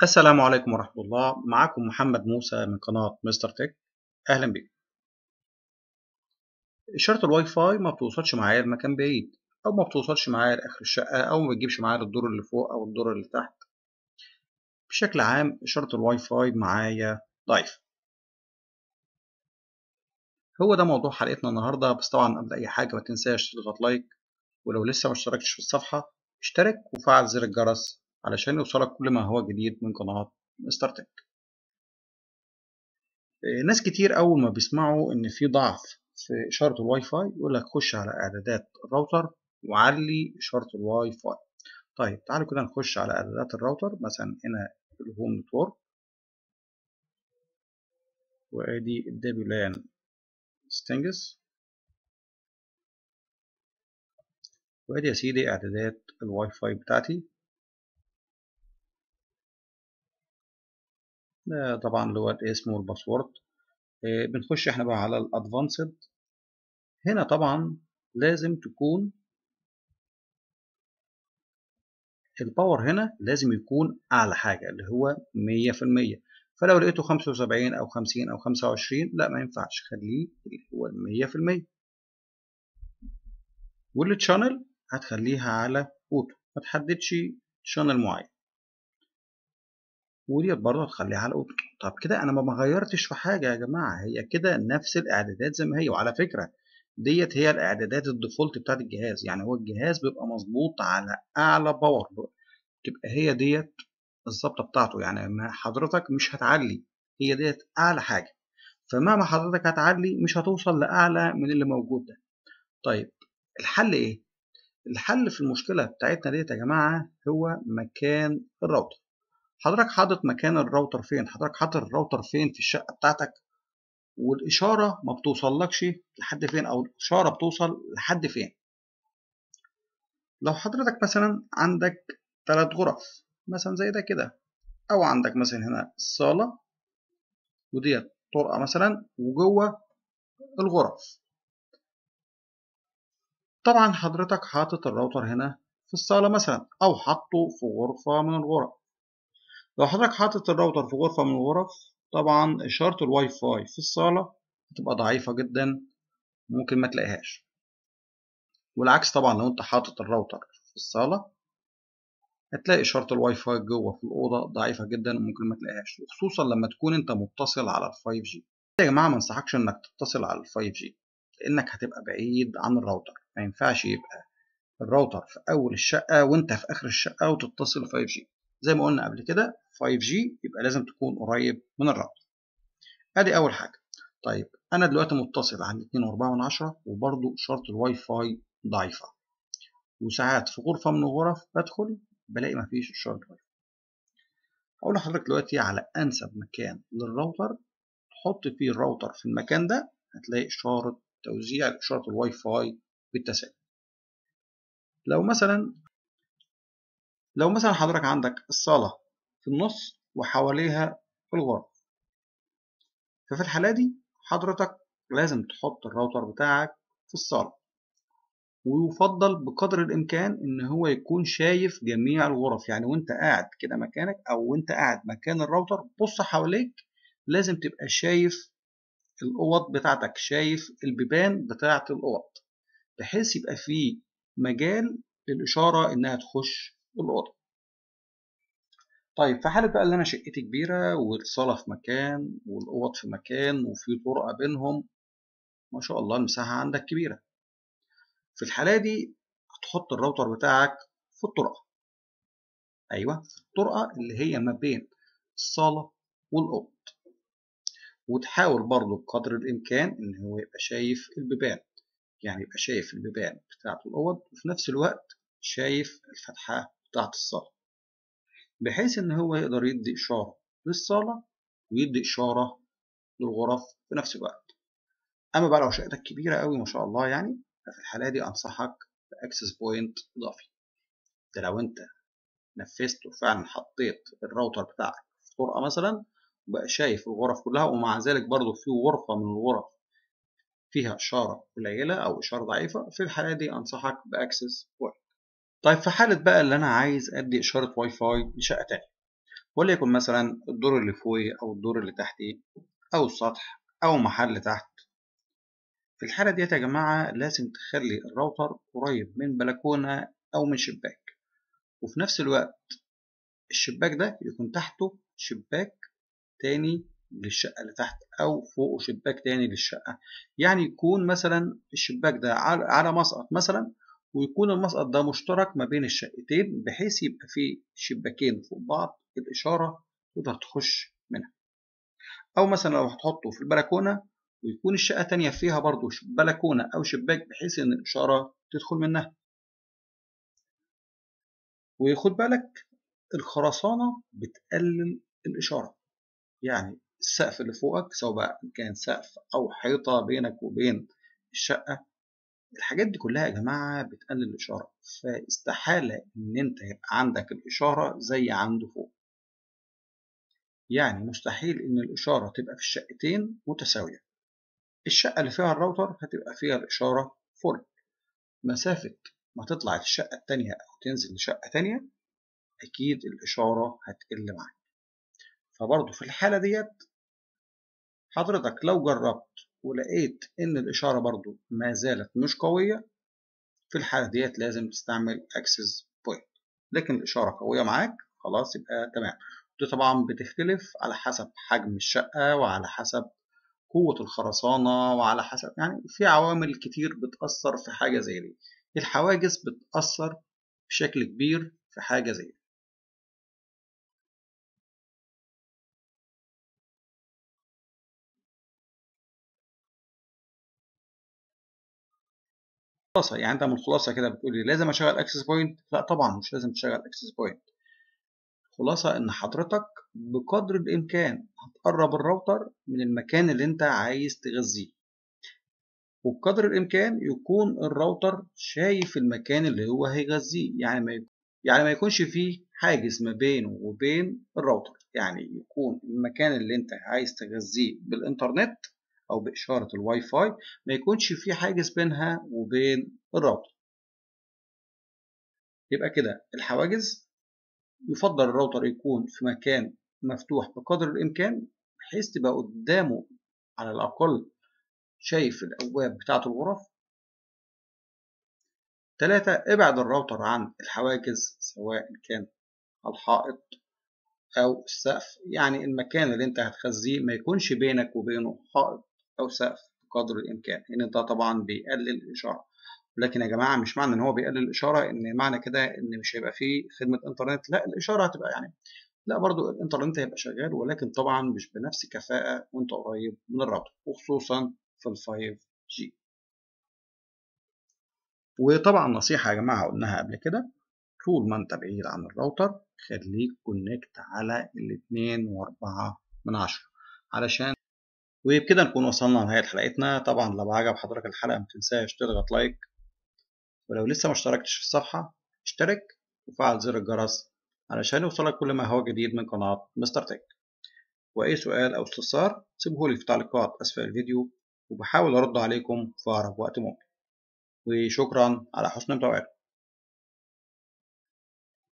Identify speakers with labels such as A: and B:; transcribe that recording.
A: السلام عليكم ورحمة الله. معكم محمد موسى من قناة مستر تك. أهلا بكم. إشارة الواي فاي ما بتوصلش معايا لمكان بعيد، أو ما بتوصلش معايا لآخر الشقة، أو ما بتجيبش معايا للدور اللي فوق أو الدور اللي تحت. بشكل عام إشارة الواي فاي معايا ضعيفة. هو ده موضوع حلقتنا النهاردة. بس طبعا قبل أي حاجة ما تنساش تضغط like، ولو لسه ما اشتركتش في الصفحة اشترك وفعل زر الجرس علشان يوصلك كل ما هو جديد من قناة مستر تك. ناس كتير أول ما بيسمعوا إن في ضعف في إشارة الواي فاي يقول لك خش على إعدادات الراوتر وعلي إشارة الواي فاي. طيب تعالوا كده نخش على إعدادات الراوتر، مثلا هنا ال home network، وأدي ال WLAN settings، وأدي يا سيدي إعدادات الواي فاي بتاعتي. ده طبعا اللي هو الاسم وال password. بنخش احنا بقى على ال advanced. هنا طبعا لازم تكون ال power هنا لازم يكون اعلى حاجة اللي هو 100%. فلو لقيته 75 او 50 او 25 لا ما ينفعش، خليه اللي هو 100%. وال channel هتخليها على auto، ما تحددش channel معين، وديت برضه هتخليها على auto. طب كده انا ما غيرتش في حاجة يا جماعة، هي كده نفس الاعدادات زي ما هي. وعلى فكرة ديت هي الاعدادات ال default بتاعت الجهاز، يعني هو الجهاز بيبقى مظبوط على اعلى power، تبقى هي ديت الظبطه بتاعته. يعني ما حضرتك مش هتعلي، هي ديت اعلى حاجة، فمهما حضرتك هتعلي مش هتوصل لاعلى من اللي موجود ده. طيب الحل ايه؟ الحل في المشكلة بتاعتنا ديت يا جماعة هو مكان الراوتر. حضرتك حاطط مكان الراوتر فين؟ حضرتك حاطط الراوتر فين في الشقة بتاعتك؟ والإشارة ما بتوصلكش لحد فين، أو الإشارة بتوصل لحد فين؟ لو حضرتك مثلا عندك 3 غرف مثلا زي ده كده، أو عندك مثلا هنا الصالة وديت طرقة مثلا وجوه الغرف. طبعا حضرتك حاطط الراوتر هنا في الصالة مثلا، أو حاطه في غرفة من الغرف. لو حضرتك حاطط الراوتر في غرفة من الغرف، طبعا إشارة الواي فاي في الصالة هتبقى ضعيفة جدا، ممكن ما تلاقيهاش. والعكس طبعا لو انت حاطط الراوتر في الصالة هتلاقي إشارة الواي فاي جوه في الأوضة ضعيفة جدا وممكن ما تلاقيهاش، وخصوصا لما تكون انت متصل على ال 5G. يا جماعة ما انصحكش انك تتصل على ال 5G لأنك هتبقى بعيد عن الراوتر. ما ينفعش يبقى الراوتر في أول الشقة وانت في آخر الشقة وتتصل 5G. زي ما قلنا قبل كده 5G يبقى لازم تكون قريب من الراوتر. ادي اول حاجة. طيب انا دلوقتي متصل على 2.4 وبرده اشارة الواي فاي ضعيفة، وساعات في غرفة من الغرف بدخل بلاقي مفيش اشارة واي فاي. هقول لحضرتك دلوقتي على انسب مكان للراوتر تحط فيه الراوتر. في المكان ده هتلاقي اشارة توزيع اشارة الواي فاي بالتساوي. لو مثلا حضرتك عندك الصالة في النص وحواليها الغرف، ففي الحالة دي حضرتك لازم تحط الراوتر بتاعك في الصالة، ويفضل بقدر الإمكان إن هو يكون شايف جميع الغرف. يعني وأنت قاعد كده مكانك أو وأنت قاعد مكان الراوتر بص حواليك، لازم تبقى شايف الأوض بتاعتك، شايف البيبان بتاعة الأوض، بحيث يبقى فيه مجال للإشارة إنها تخش الأوضة. طيب في حالة بقى اللي أنا شقتي كبيرة والصالة في مكان والأوض في مكان وفي طرقة بينهم، ما شاء الله المساحة عندك كبيرة، في الحالة دي هتحط الراوتر بتاعك في الطرقة. أيوة في الطرقة اللي هي ما بين الصالة والأوض، وتحاول برضو بقدر الإمكان إن هو يبقى شايف البيبان، يعني يبقى شايف البيبان بتاعة الأوض وفي نفس الوقت شايف الفتحة بتاعة الصالة، بحيث إن هو يقدر يدي إشارة للصالة ويدي إشارة للغرف في نفس الوقت. أما بقى لو شقتك كبيرة أوي ما شاء الله يعني، ففي الحالة دي أنصحك ب access point إضافي. ده لو أنت نفذت وفعلا حطيت الراوتر بتاعك في طرقة مثلا وبقى شايف الغرف كلها، ومع ذلك برضو في غرفة من الغرف فيها إشارة قليلة أو إشارة ضعيفة، في الحالة دي أنصحك ب access point. طيب في حالة بقى اللي أنا عايز أدي إشارة واي فاي لشقة تانية، وليكن مثلا الدور اللي فوقي أو الدور اللي تحتي أو السطح أو محل تحت. في الحالة ديت يا جماعة لازم تخلي الراوتر قريب من بلكونة أو من شباك، وفي نفس الوقت الشباك ده يكون تحته شباك تاني للشقة اللي تحت أو فوقه شباك تاني للشقة. يعني يكون مثلا الشباك ده على مسقط مثلا، ويكون المسقط ده مشترك ما بين الشقتين، بحيث يبقى فيه شباكين فوق بعض الإشارة تقدر تخش منها. أو مثلا لو هتحطه في البلكونة ويكون الشقة تانية فيها برضو بلكونة أو شباك، بحيث إن الإشارة تدخل منها. وخد بالك الخرسانة بتقلل الإشارة، يعني السقف اللي فوقك سواء بقى كان سقف أو حيطة بينك وبين الشقة، الحاجات دي كلها يا جماعة بتقلل الإشارة، فاستحالة إن أنت يبقى عندك الإشارة زي عنده فوق. يعني مستحيل إن الإشارة تبقى في الشقتين متساوية. الشقة اللي فيها الراوتر هتبقى فيها الإشارة full، مسافة ما تطلع للشقة التانية أو تنزل لشقة تانية أكيد الإشارة هتقل معاك. فبرضه في الحالة ديت حضرتك لو جربت ولقيت إن الإشارة برضه ما زالت مش قوية، في الحالة ديت لازم تستعمل access point. لكن الإشارة قوية معاك خلاص يبقى تمام. دي طبعا بتختلف على حسب حجم الشقة وعلى حسب قوة الخرسانة وعلى حسب، يعني في عوامل كتير بتأثر في حاجة زي دي. الحواجز بتأثر بشكل كبير في حاجة زي دي. خلاصة يعني انت من الخلاصة كده بتقولي لازم اشغل access point؟ لا طبعا مش لازم تشغل access point. خلاصة ان حضرتك بقدر الامكان هتقرب الراوتر من المكان اللي انت عايز تغذية، وبقدر الامكان يكون الراوتر شايف المكان اللي هو هيغذيه، يعني ما يكونش فيه حاجز ما بينه وبين الراوتر. يعني يكون المكان اللي انت عايز تغذية بالانترنت او باشارة الواي فاي ما يكونش فيه حاجز بينها وبين الراوتر. يبقى كده الحواجز يفضل الراوتر يكون في مكان مفتوح بقدر الامكان، بحيث تبقى قدامه على الاقل شايف الابواب بتاعه الغرف. 3، ابعد الراوتر عن الحواجز سواء كان الحائط او السقف، يعني المكان اللي انت هتخزيه ما يكونش بينك وبينه حائط او سقف بقدر الامكان، لان ده طبعا بيقلل الاشارة. لكن يا جماعة مش معنى ان هو بيقلل الاشارة ان معنى كده ان مش هيبقى فيه خدمة انترنت، لا الاشارة هتبقى يعني لا برضو الانترنت هيبقى شغال، ولكن طبعا مش بنفس كفاءة وانت قريب من الراوتر، وخصوصا في ال 5G. وطبعا نصيحة يا جماعة قلناها قبل كده، طول ما انت بعيد عن الراوتر خليك connect على 2.4 علشان. وبكده نكون وصلنا لنهاية حلقتنا. طبعا لو عجب حضرتك الحلقة متنساش تضغط like، ولو لسه ما اشتركتش في الصفحة اشترك وفعل زر الجرس علشان يوصلك كل ما هو جديد من قناة مستر تك. وأي سؤال أو استفسار سيبهولي في تعليقات أسفل الفيديو، وبحاول أرد عليكم في أقرب وقت ممكن. وشكرا على حسن متابعتكم.